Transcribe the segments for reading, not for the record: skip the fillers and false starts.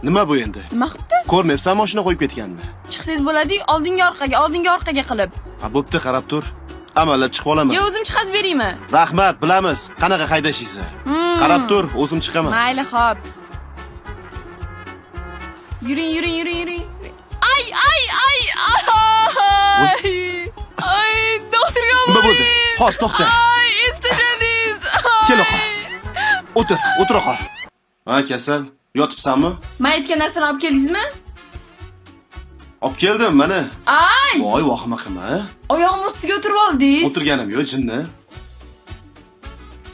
Nima bu endi? Nima qilibdi? Ko'rmayapsan mashina qo'yib ketganini. Chiqsangiz bo'ladi, oldinga orqaga, oldinga orqaga qilib. Ha, bo'pti, qarab tur. Amallab chiqib olaman. Yo, o'zim chiqazib beraymi? Rahmat, bilamiz qanaqa haydashingizni. Qarab tur, o'zim chiqaman. Mayli, xo'p. Yuring, yuring, yuring, yuring. Ay, ay, ay, ay. Ay, doktorga Nima bo'ldi? Hozir to'xta. Ay, eslatadingiz. Kel oqa. O'tir, o'tir oqa. Ha, kasal, yotibsanmi? Men aytgan narsani olib keldingizmi? Olib keldim mana. Ay! Voy, vahima qilma. Oyog'im ustiga o'tirib oldingiz. O'tirganim yo'q, jinni.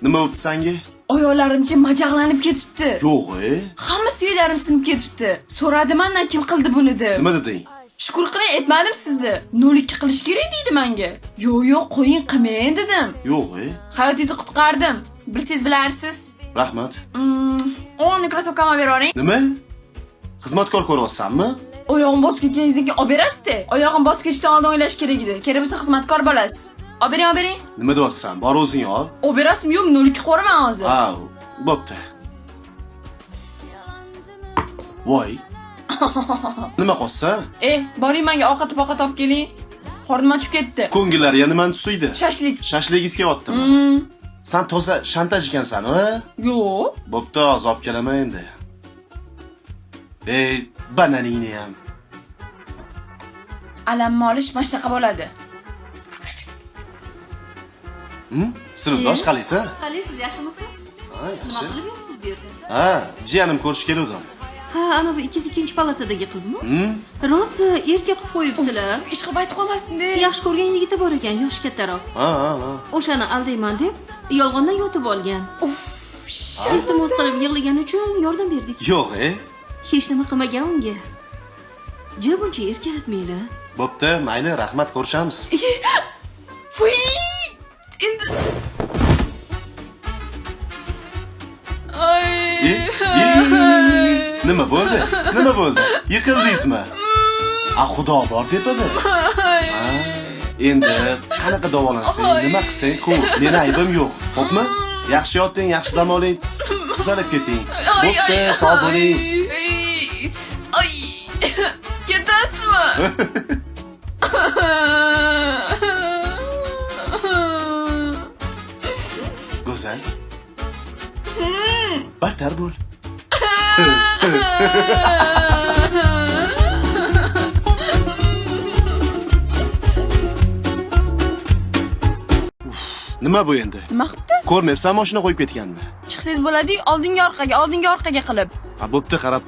Nima bo'libdi senga? Oyoqlarimchi majaqlanib ketibdi. Yo'q, e. Hamma suyaklarim sinib ketibdi. So'radi mendan kim qildi buni deb. Nima deding? Shukur qiling, aytmadim sizni. 0.2 qilish kerak deydi menga. Yo'q, yo'q, qo'ying, qilmang dedim. Yo'q, e. Hayotingizni qutqardim. Bilsangiz bilarsiz. Rahmat. O'g'limni krossovkamni berib yuboring. Nima? Xizmatkor ko'ryapsanmi? Oyog'im bosib ketganingizdan keyin olib berasiz-da. Oyog'im bosib ketishdan oldin o'ylash kerak edi. Kerak bo'lsa xizmatkor bo'lasiz. Olib bering, olib bering. Nima deyapsan? Bor o'zing ol. Olib berasizmi? Yo'q, 0.2 qo'raman hozir. Ha, bo'pti. Voy. Nima qolsa? Boring menga ovqat olib keling. Qornim ochib ketdi. Ko'ngillari yana nimani tusiydi? Shashlik. Shashligingiz kelyaptimi? Sen toza shantaj ekansan, a? Yo'q. Bo'pti, hozir olib kelaman endi. Ey, bananingni ham. Alamni olish mana shunaqa bo'ladi. Sinfdosh qalaysan? Qalaysiz, yaxshimisiz? Ha, yaxshi. Nima qilib yuribsiz bu yerda? Ha, jiyanim ko'rishga keluvdim. Ha, ana bu 202-palatadagi qizmi? Rosa erka qilib qo'yibsizlar. Ish qilib aytib qolmasin-da. Yaxshi ko'rgan yigiti bor ekan, yoshi kattaroq. Ha, ha, ha. O'shani aldayman deb yolg'ondan yotib olgan. Uff, iltimos qilib yig'lagani uchun yordam berdik. Yo'q, e? Hech nima qilmagan unga. Ja buncha erkalatmanglar. Bo'pti, mayli, rahmat, ko'rishamiz. Voy! Endi Ay. Nima bo'ldi? Nima bo'ldi? Yiqildingizmi? A, xudo bor tepada. Ha, endi qanaqa davolansang, nima qilsang, ko'p. Meni aybim yo'q. Xo'pmi? Yaxshi yoting, yaxshi dam oling, tuzalib keting. Bo'pti, sog' bo'ling. Ay. Ketasizmi? Go'zal. Battar bo'l. Nima bu endi? Nima qilibdi? Ko'rmayapsan mashina qo'yib ketganini. Chiqsangiz bo'ladi, oldinga orqaga, oldinga orqaga qilib. Ha, bo'pti, qarab